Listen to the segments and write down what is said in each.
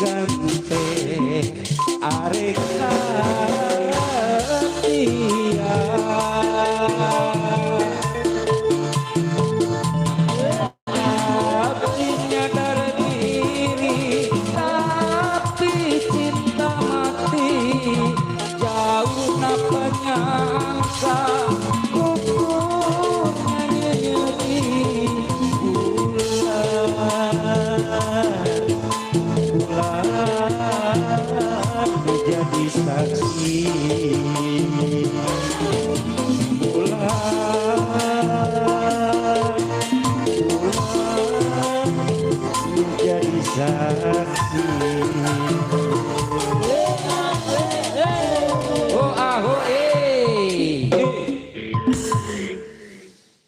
gante arek dia abdi nyadar diri tapi cinta mati jauh napa nyangka kukurnya nyeri bulan menjadi saksi bulan menjadi saksi oh aho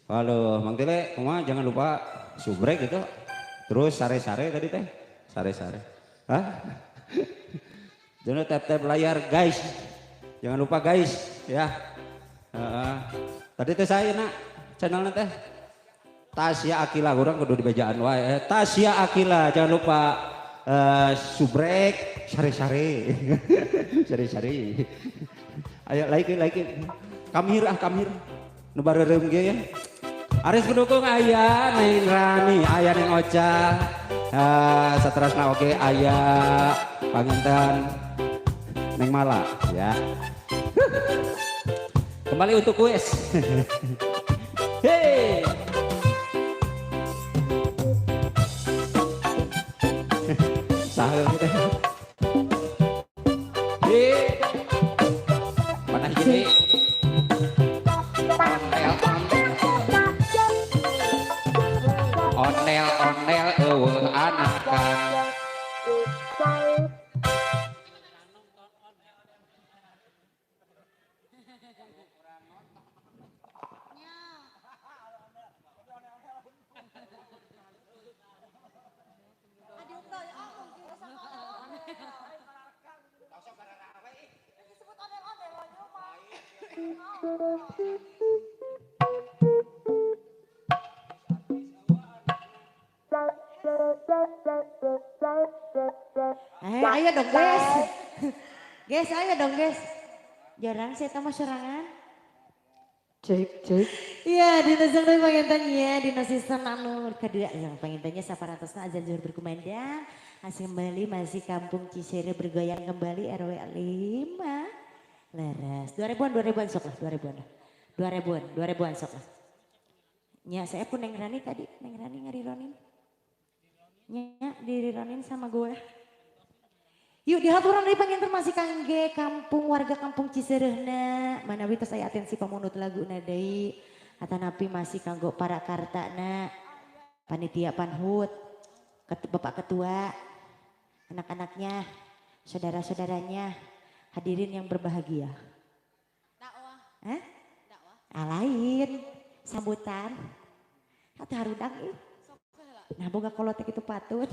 halo Mang Tile kumaha jangan lupa subrek itu terus sare-sare tadi teh sare-sare hah jangan tap-tap layar guys jangan lupa guys ya tadi teh saya nak channelnya teh Tasya Akila orang kudu dibajaan wae Tasya Akila jangan lupa subrek sare-sare sare-sare ayo like kamir nu bareureuh ge ya Aris pendukung ayah Neng Rani ayah Neng Ocha saterasna oke ayah panginten Neng Mala ya kembali untuk kuis hei sahur gitu hei mana gini onel eueuh anakan ayo dong guys guys ayo dong guys jarang saya tamu serangan cek iya dina sang dari pengintannya dina season anu kedua yang pengintannya saparatosna azan zuhur berkumandang masih kembali masih kampung Cisere bergoyang kembali RW 5 leres 2000-an sok lah 2000-an sok lah nya saya pun Neng Rani tadi Neng Rani ngarironin nya dirironin sama gue yuk dihaturan dari penginten masih kangge kampung warga kampung Ciserehna manawi tos aya atensi pamunut lagu nadai atanapi masih kanggo para kartana panitia panhut bapak ketua anak-anaknya saudara-saudaranya hadirin yang berbahagia dakwah lain sambutan hati harudang nah boga kolotek itu patut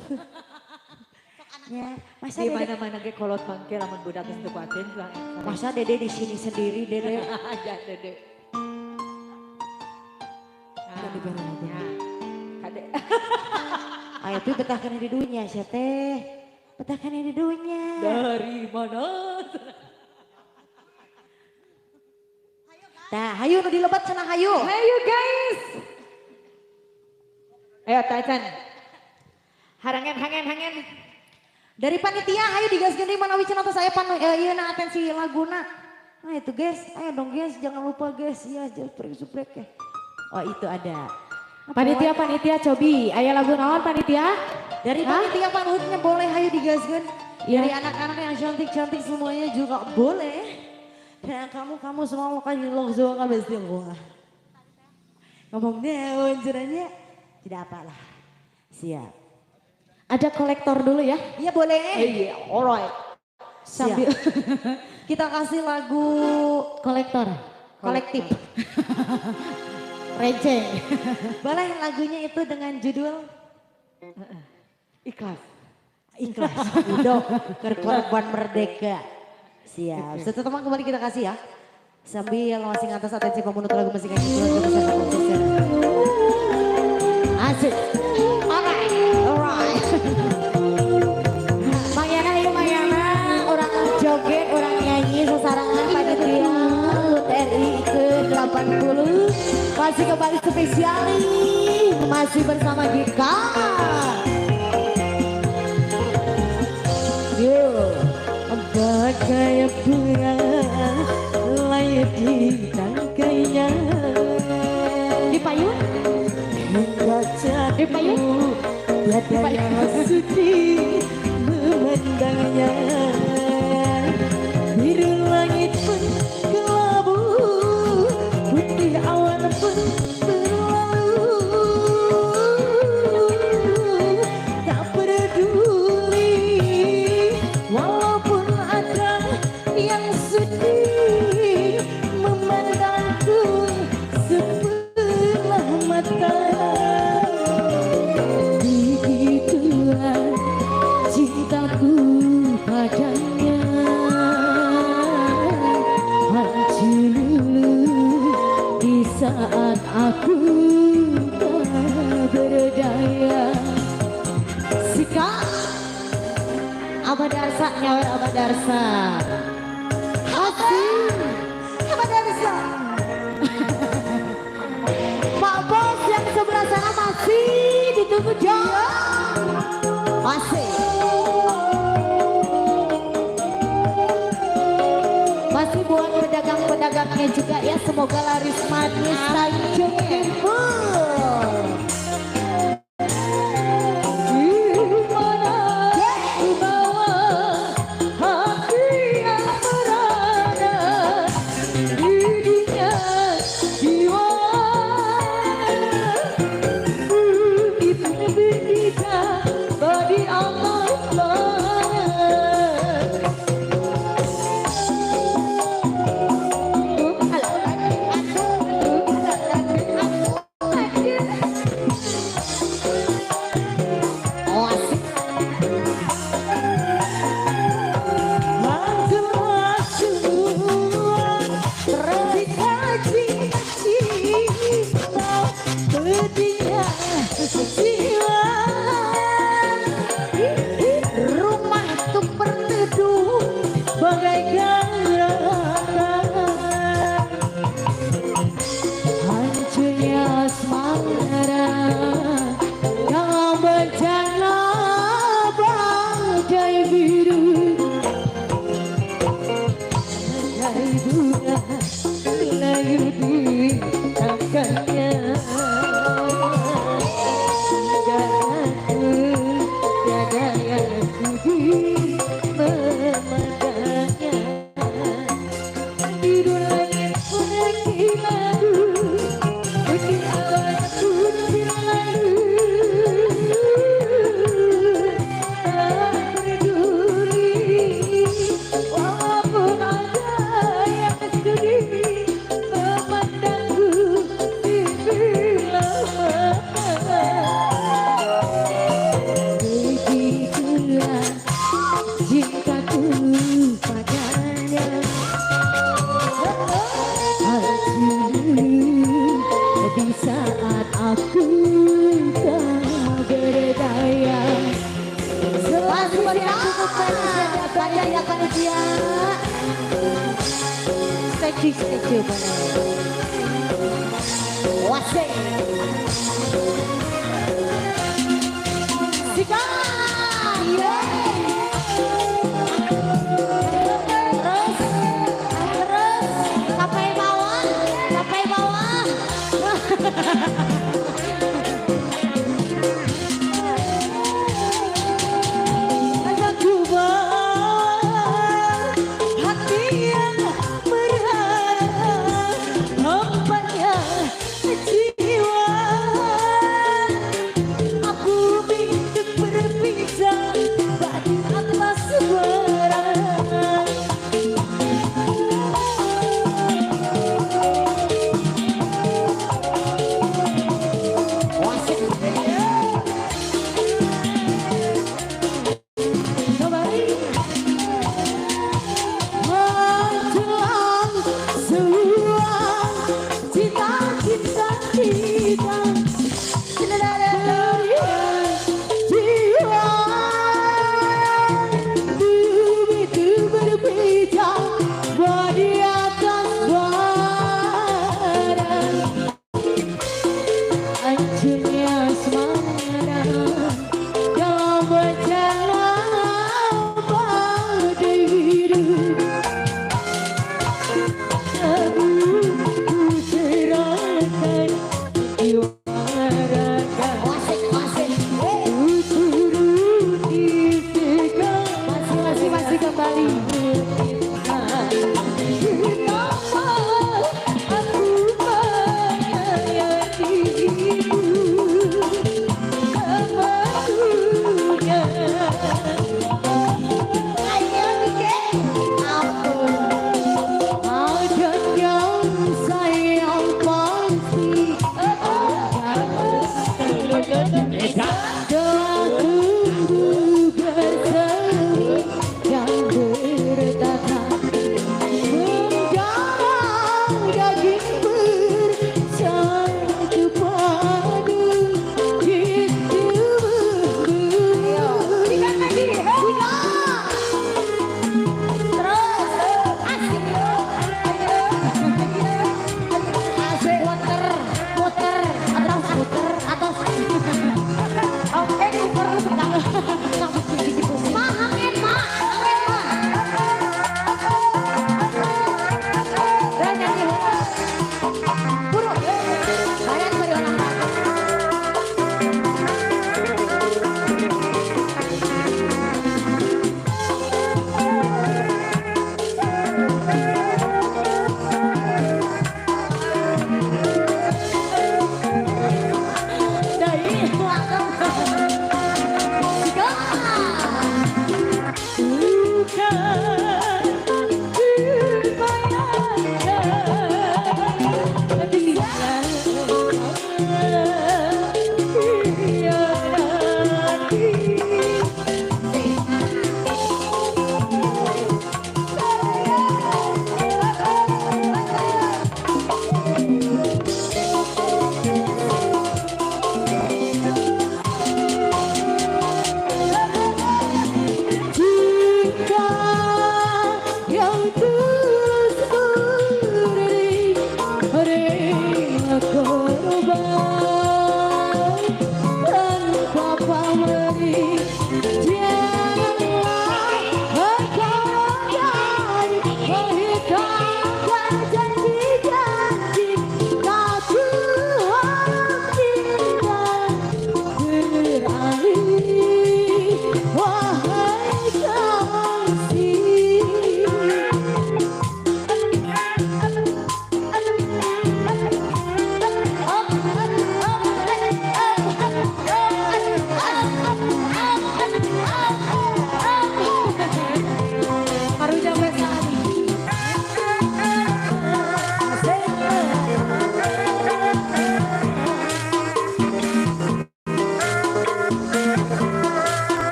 ya, masa di mana-mana ge kolot bangke lamun budak geus teu paten masa dede di sini sendiri dede aja dede di bareng aja kade ayo tuh betahkan di dunia sia teh betahkan di dunia dari mana tah hayu nu dilebat cenah hayu guys ayo tacan hangen dari panitia ayo digaskeun deui manawi cenah teh saya ieu na atensi laguna nah itu guys ayo dong guys jangan lupa guys ya subrek ya oh itu ada panitia cobi aya lagu naon panitia dari panitia panhutnya boleh ayo digaskeun dari anak-anak yang cantik-cantik semuanya juga boleh dan kamu semua mau kasih logzo ka besti gua ngomong naon cenanya tidak apalah siap. Ada kolektor dulu ya? Iya boleh. Iya, alright. Sambil kita kasih lagu kolektor, kolektif. Receh. Boleh lagunya itu dengan judul Ikhlas. Udah korban merdeka. Siap. Satu teman kembali kita kasih ya. Sambil masih ngatas atensi pemunut lagu musik yang asik. Alright. masih kembali spesial masih bersama Gika. Yo, bagai bulan layar di tangkainya. Di payung? Hingga di payung? Tiada yang sudi memandangnya. Biru langit pun kelabu, putih awan pun berlalu. Tak peduli walaupun ada yang sedih memandangku sebelah mata. Begitulah cintaku padanya. Di saat aku tak berdaya. Sikap Abah Darsa nyawer Abah Darsa. Asik Abah Darsa. Pak Bos yang sebelah sana masih ditunggu jauh. Masih. Masih buat pedagang-pedagangnya juga ya, semoga laris manis Tanjung Timbul. Di bawah hati yang berada di dunia jiwa, itu berbeda bagi Allah. Rumah itu berteduh bagaikan neraka. Hancurnya asmara dalam bencana badai biru. Bagai bunga layu di tangannya. Di saat aku tak berdaya. Selamat bertanya ya panitia. Setuju wasik. Sika, terus sampai bawah. Aku bawa hati yang berharap, tempatnya jiwa.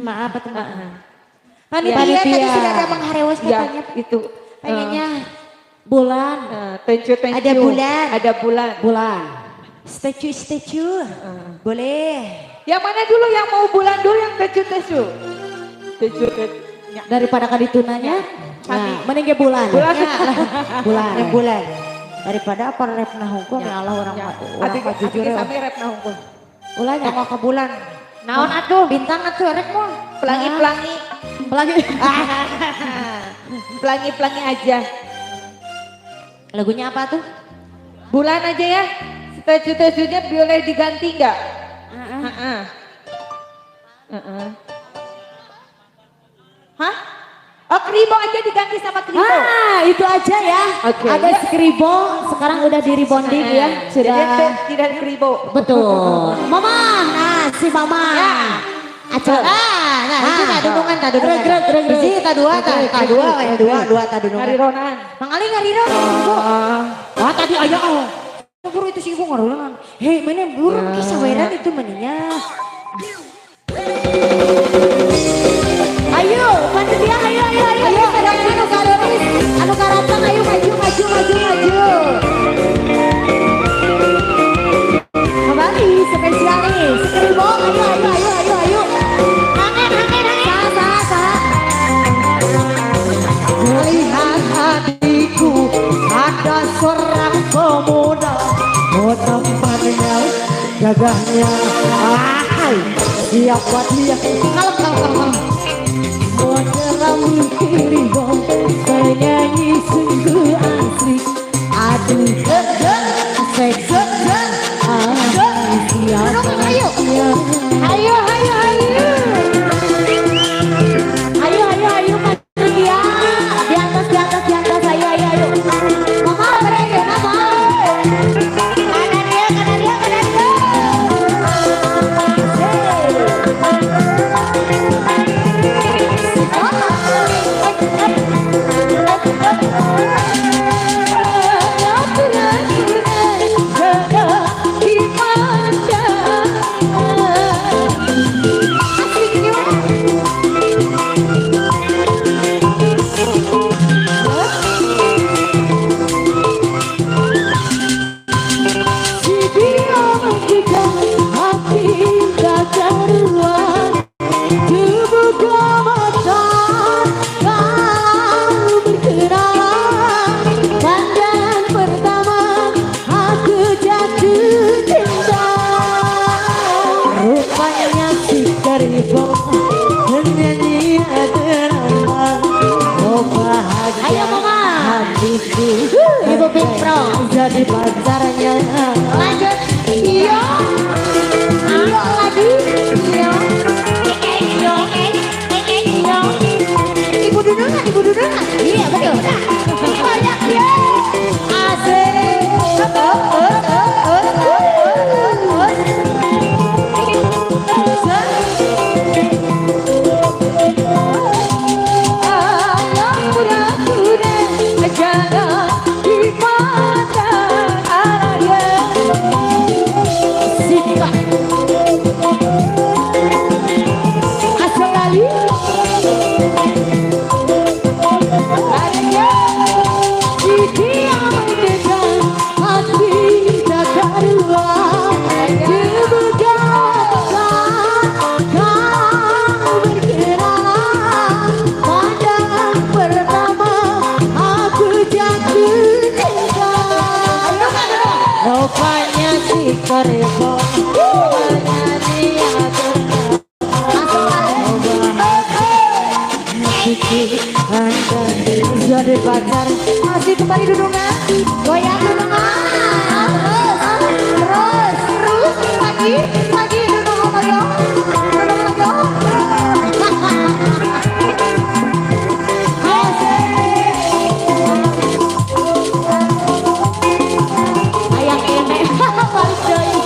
Maaf tuh Mbak. Panitia tadi sudah ada Bang Harewas Ya, katanya. itu. Pengennya bulan. Thank you. Ada bulan. Ada bulan. Bulan. Statue. Boleh. Yang mana dulu yang mau bulan dulu yang tecu-tecu? Tecu-tecu. Daripada kaditunanya, nah, mending ke bulan. Bulan. Bulan. Yang bulan. Daripada apa rep nah hukum ya Allah orang mah jujur ya. Kami rep nah hukum. Ulanya. Mau ke bulan. Naon atuh? Bintang atuh rep mau. Pelangi-pelangi. Apalagi Pelangi-pelangi aja. Lagunya apa tuh? Bulan aja ya. Tecu-tecunya boleh diganti nggak? Hah? Oh kribo aja diganti sama kribo. itu aja ya. Oke. Ada skribo, sekarang udah di rebonding ya. Sudah. Jadi tidak kribo. Betul. Mama, nah si Mama. Ya. Acara. Nah itu tadunungan. Reg. Biji tadua. Ngarironan. Mangali ngariro. Wah tadi aja guru itu sih gua ngarunan. Hei mana burung kisah weran itu maninya. Ayo, panitia, ayo. Ayo, anu karoris, anu karatang, ayo maju. Kembali spesialis, skribo, ayo. Hangen. Sa. Melihat hatiku ada seorang pemuda, temannya gagahnya, siapa dia? Kalau. Menyerang dirimu, penyanyi sungguh asik. Aduh, asik. Ayo, Panitia. Di atas, ayo. Mama, berikan apa? Kanan dia. Ayo Mama. Ibu Big Pro. Jadi pacarnya. Lanjut. Iya lagi. Iya. Ibu duduk. Iya betul. Banyak ya. Asik. Jadi pacar masih kembali dudungan, goyang dudungan, terus lagi dudungan goyang. Ayang ini balik deui.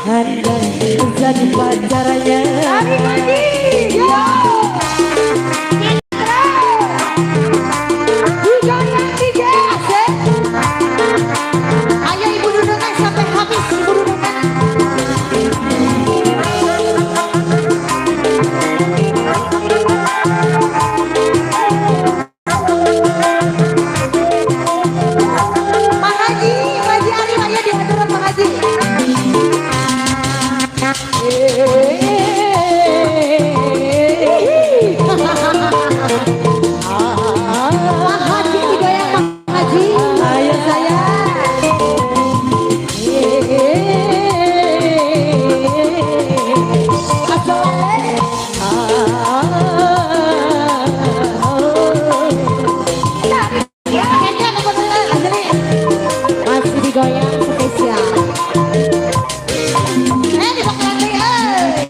Andai jadi pacarnya Ari Madi, yo. Juga yang DJ Asep. Ayo ibu dudukkan sampai habis ibu dudukkan. Pak Haji Ari ayo diatur Pak Haji. Pak Haji digoyang Pak Haji. ayo saya masih digoyang spesial.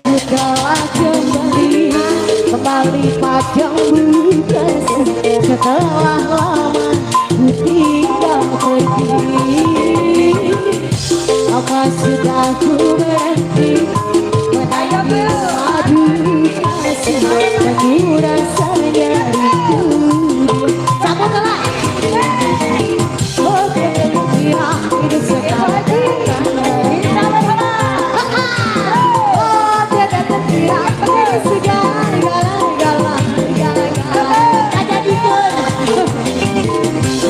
Bukalah kembali pajangmu setelah lama ku tinggal pergi. Apa sudah ku berhenti mengadu kasih dan ku rasanya rindu. Sambung kelas. Oh kira hidup sekarang oh tiada terkira pada segala gala Ada di pun.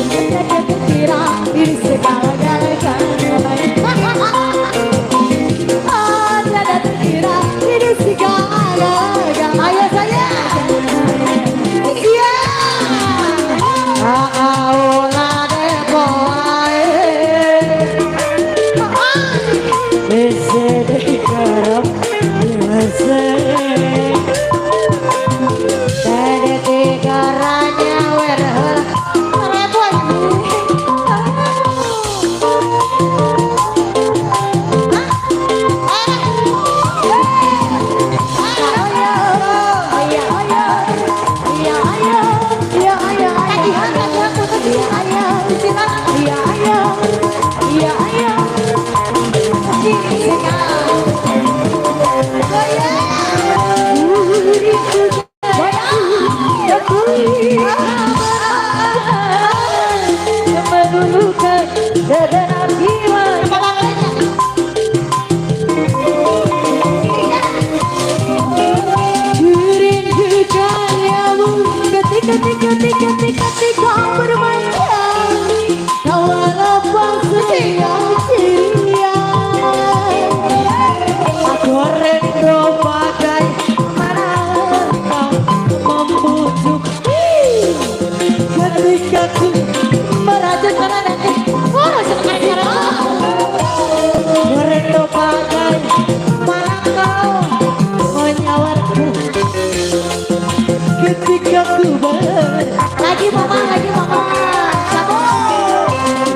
tiada terkira diri segala gala oh tiada terkira diri segala gala. Ayo saya Iya. aula de boy bese de kerap bese tade tigaranya werhel repot ketika bermain kau lepas sia-sia aku rindu bagai mana kau membujuk ketika ku merajut rindu bagai mana kau menyawarku ketika ku Lagi mama. Sambung.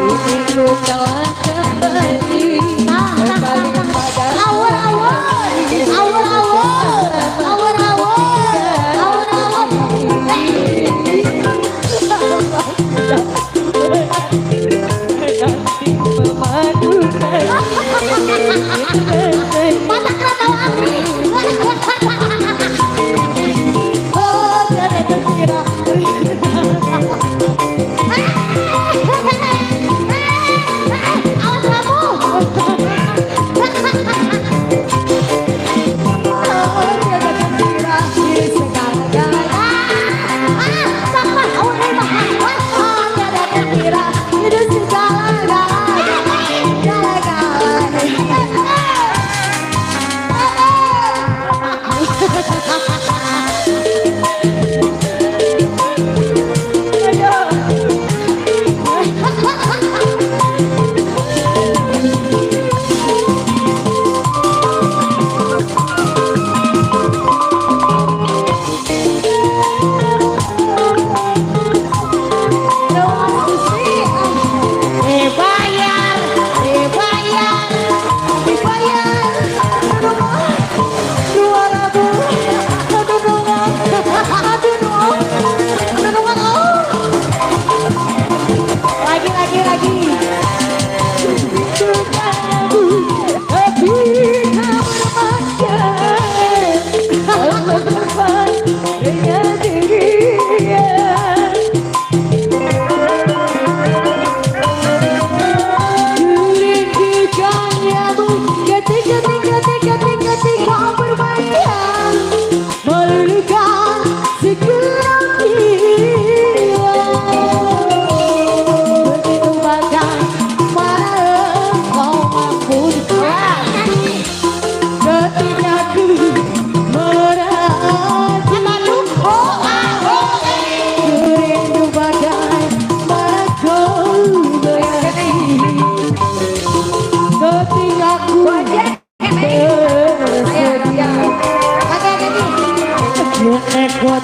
ini ku telah kembali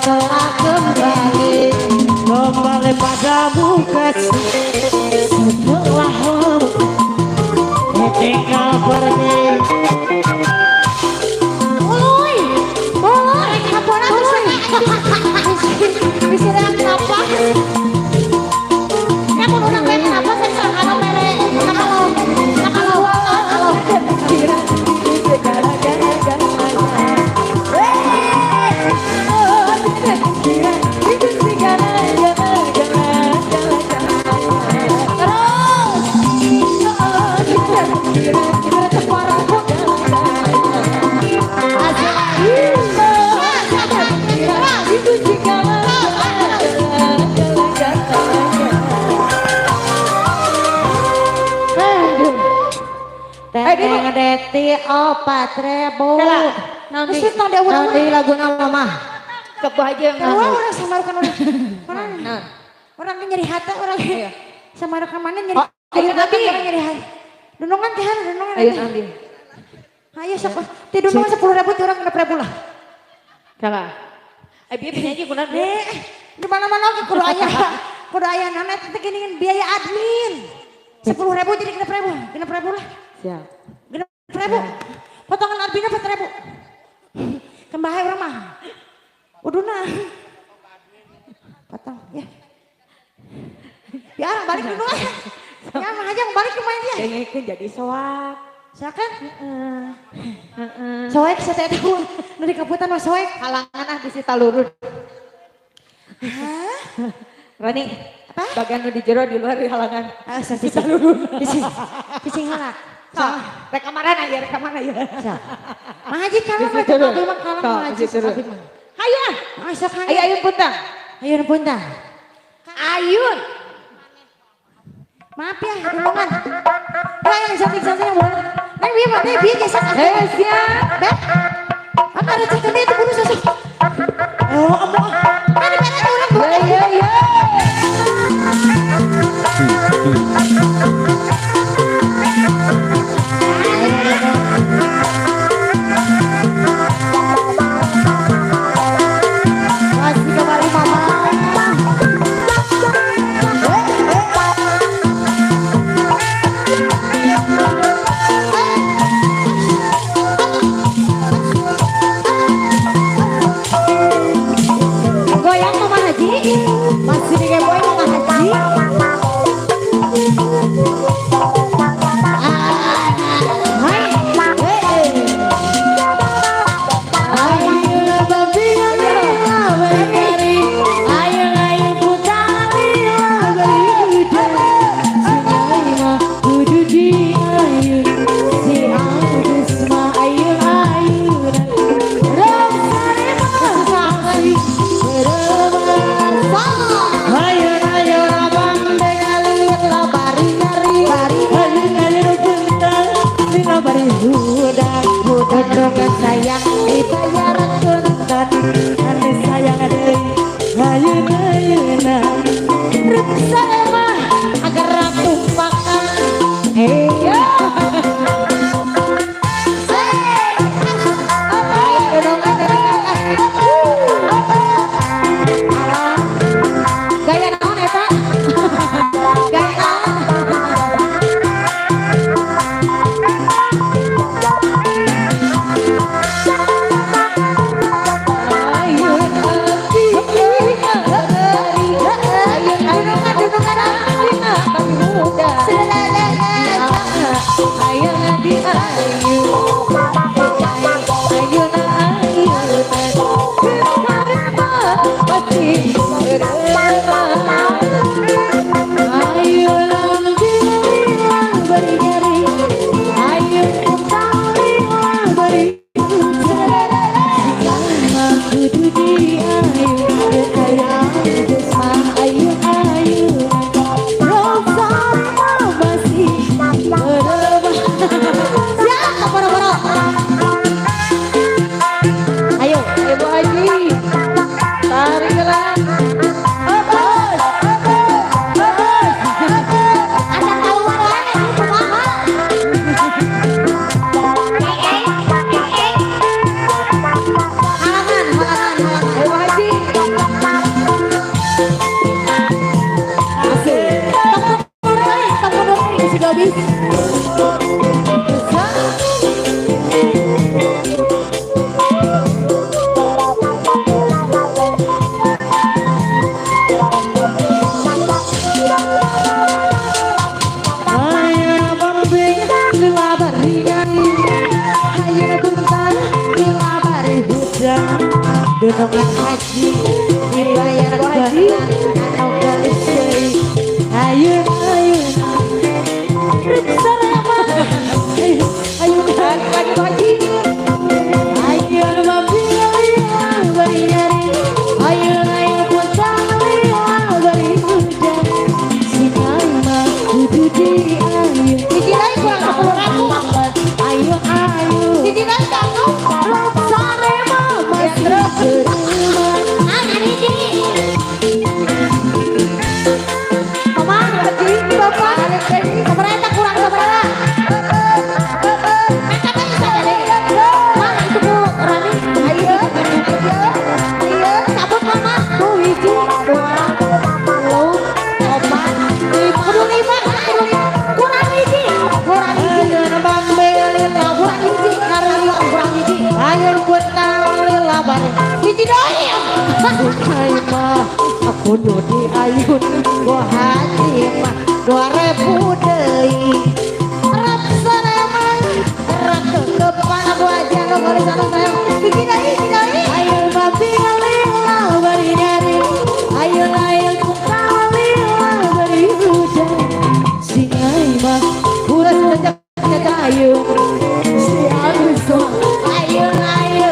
telah kembali padamu kasih setelah tinggal pergi. Uy, uy, kapona bisa yang kenapa? Kamu orang kayak kenapa sih kalau mere kalau Kira bisa gara-gara Deti opat ribu. Nanti Terus itu ada ulang lagu nama mah. kebahagia yang Kedua ngaku. orang sama orang orang kan nyari hati orang sama rekan mana nyari. Ayo nanti. Nyari hati. Dunungan teh dunungan. Ayo nanti. Ayo sok. Ti dunungan 10.000 ti orang 6.000 lah. Kalah. Biar penyanyi kunan. Di mana-mana ke kudu aya nana teh gini biaya admin. 10.000 jadi 6.000 lah. Siap. 6.000. Potongan adminnya 4.000. Kembali orang mah. Uduna. Potong ya. Ya balik dulu lah. Ya mah aja balik kemarin dia. Kayaknya jadi soak. Silakan. Soek saya teh tahu. Nu di kaputan mah soek. Halangan di si talurun. Hah? Rani, Apa? bagian nu di jero di luar di halangan. Ah, sa di talurun. Di sing heula. Rekamaran aja, rekaman aja. Mah haji kalau mah teu kabeh mah kalau mah haji kabeh mah. Hayu, Ah, sok ayo ayun puntang. Ayo punta. Ayun. Maaf ya, tolongan. Lah yang cantik-cantik yang boleh. Neng biar mana biar geser. Siap. Beb. Apa ada cekan itu buru sosok. Oh, ampun. Ada mana orang boleh. Ya. Masih kembali mama. Goyang ayun kuntan bila bari hujan gunungan haji dibayar haji atau galis deui ayun ayun sarama ayun lagi haji ayun mabila bari nyari ayun ayun kuntan bila bari hujan sinai mah kudu di ayun dikirai kurang 10.000 ayo ayo dikirai kamu sore mama terus mama lagi bapak seberapa kurang seberapa mana itu bu Rani ayo ayo cabut mama tuh hiji dua telu opat kurang lima kurang hiji kurang hiji ayo buat lila bari hiji doi hai mah aku di ayun gua haji mah 2000 deui rap sareman rap kepan aku aja lo garisan sayang hiji doi ayo mah tinggal lila bari nyari ayo lail lila bari hujan singai mah udah cecak ayo si aluso ayo ayo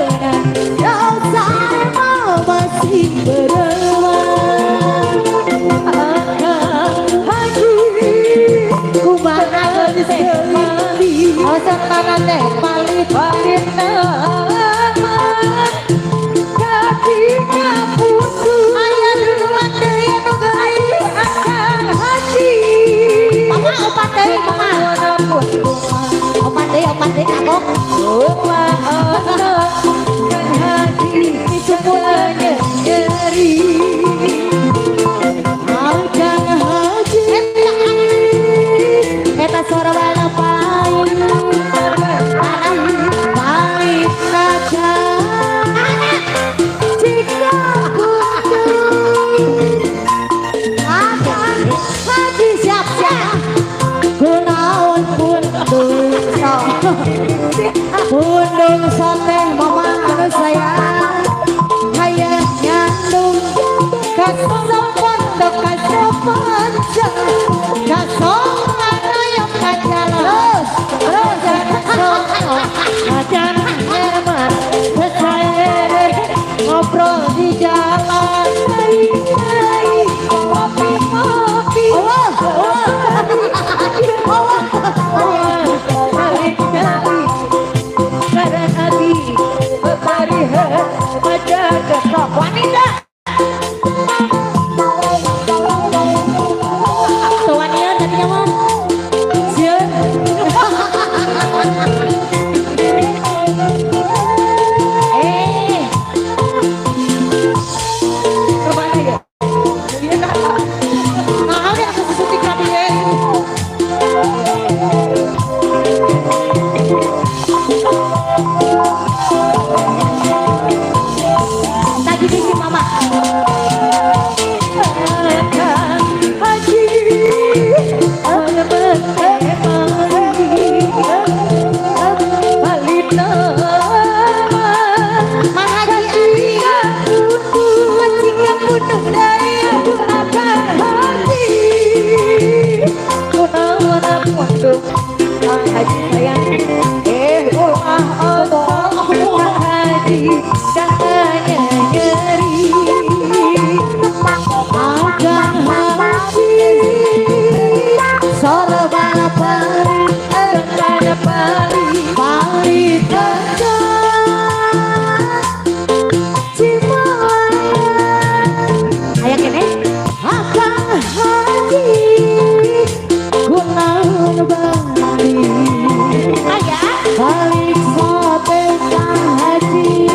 dosa masih berulang haji kumana sekali tanah teh palit kakinya putus ayah duluan deui anu geus akan haji mama opat deui mama opat deui kagok kan haji semuanya nyeri akan haji eta sorobana paling paling raja jika kunjung akan haji siap-siap kunaon pun dosa pundung sate mama anu sayang hayang nyandung kasopan dok kasopan kasongan ayam kajalan terus ajan herman saya ngobrol di jalan kopi karena hati berparihan baca kesok wanita tuannya tadinya mau kemana ya? Nah, dia aku suntik rapi ya. Tadi di mama. Haji, ada balik nama. Mahaji mancingnya pundung daya akan hati. Kunaon pundung haji sayang. Allah haji dananya nyeri. Akan haji sorobana paling pada paling ayah kene akan haji kunaon balik ayah balik sampai haji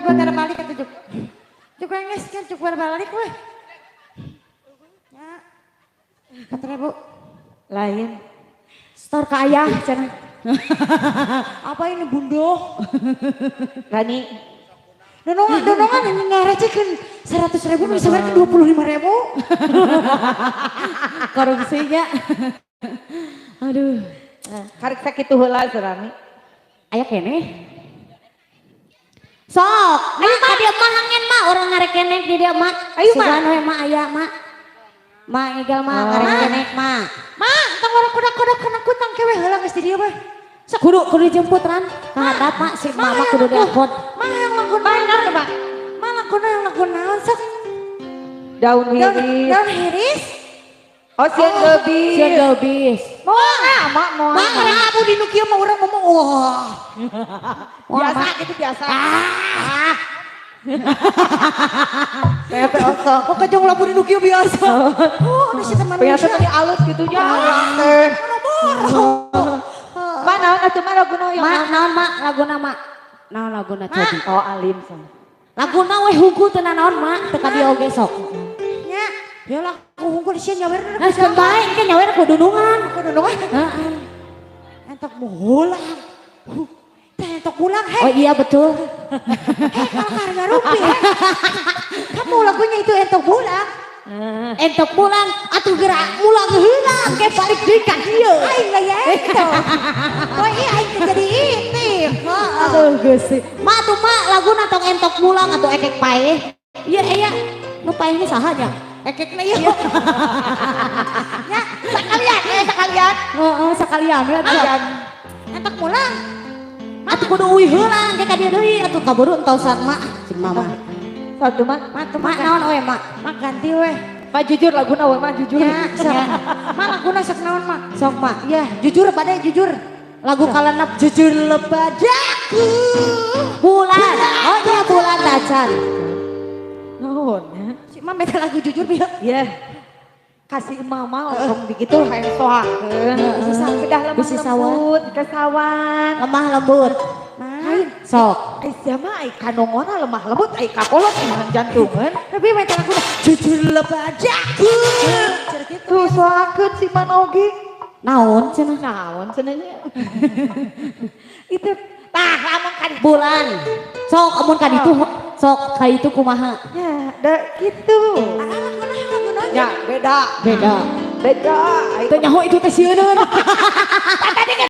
bentar balik atuh Juk. Juk nangis kan Juk balik weh. Ya. 4.000. Lain. Store ke ayah cenah. Apa ini bundo? Rani. Donongan ini ngarecekeun 100.000 bisa balik 25.000. Korupsinya. Aduh. Karek sakitu heula Rani. Aya kene. Sok, ayo ka dia mah hangen mah orang ngarek kenek di dia mah. Ayo, Ma. Sugan we mah aya mah. Mah egal mah ngarek kenek mah. Mak, tong orang kodak-kodak kana kutang kewe heula geus di dieu mah. Kudu dijemput Ran. Ka hadap mah si mama kudu diangkut. Mak yang lagu naon Mak? Mak lagu naon sok? Daun hiris. Daun hiris. Oh, siang gebis. Siang gebis. Mak mau. Mak abu di nu kieu mah urang ngomong wah. Biasa gitu biasa. Kayak peosok. Kok kajong labu di nu kieu biasa. Oh, ada si teman Biasa tadi alus gitu nya. Mak naon atuh mah laguna yang Mak naon mak laguna mak. Naon laguna cobi. Oh, alim sama. Laguna we hugu teu naon mak teu ka dia oge sok. Nya, ya lah aku hungkul sieun nyawer Nah, baik kan nyawer kudu dunungan. donongan. Heeh. Entok mulang. Teh entok pulang Oh iya betul. kalau karena rupiah. Kamu lagunya itu entok pulang. Entok pulang atuh gerak mulang heula ke balik deui ka dieu. Aing lah ya itu. Oh iya aing teh jadi intip. Aduh Gusti. Mak tuh mak laguna tong entok pulang atuh ekek paeh. Iya nu paeh ini saha nya? Ekek na yuk. Ya, sekalian. Heeh sekalian we atuh. Entok pulang. Atuh kudu uih heula ke ka dieu deui atuh kaburu entosan mak cing mama. Satu mak. Mak naon we mak? Mak ganti weh. Mak jujur laguna we mak jujur. Ya, sok. Mak laguna sok naon mak? Sok mak. Ya, jujur badai jujur. Lagu kalenap Jujur lepadaku. bulan. Oh iya bulan tacan. Nuhun ya. Si Mam beta lagu jujur biar. Ya. Kasih mama orang begitu hayang soakeun. Kedah lemah Bisi sawan. lembut, kesawan. Lemah lembut. Lain. Sok. Ai siapa ai kanongona lemah lembut ai kakolot iman jantungan. Tapi beta lagu jujur lepadaku. Cara gitu. Tuh soakeun si Manogi. Naon cenah? Naon cenanya. Itu tah lamun kan Bulan. Sok amun ka ditu sok ka itu kumaha? Ya, da gitu. lagu Ya, beda. Beda. Beda. Ai Teu nyaho itu teh sieun.